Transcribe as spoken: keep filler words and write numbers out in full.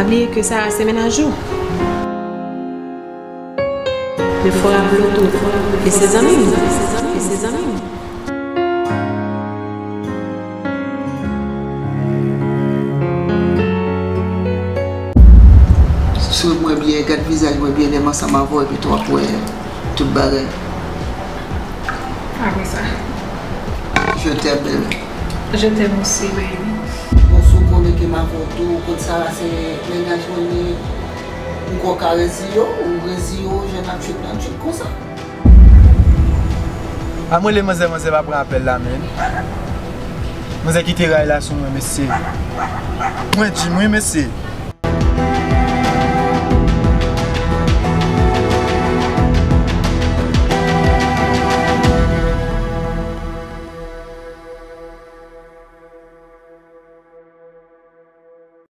Bliye ke Sarah se mennaj ou. Men fò raple w tou, e se zanmi m. E se zanmi m. Swiv mwen byen, gad vizaj mwen byen lè m ansanm avè w epi tou w ap wè tout bagay. Pa konsa. Je t'aime, baby. Je t'aime aussi, baby. Bon, si w konnen ke m avè w tou, ou konn Sarah se mennaj mwen li ye, ou kwè w ka reziye w, ou reziye w, jan n ap chwit, n ap chwit konsa. A m rele manzè, manzè pa pran apèl la, men. Manzè kite ray la sou mwen, mesye. Mwen di m wi, mesye.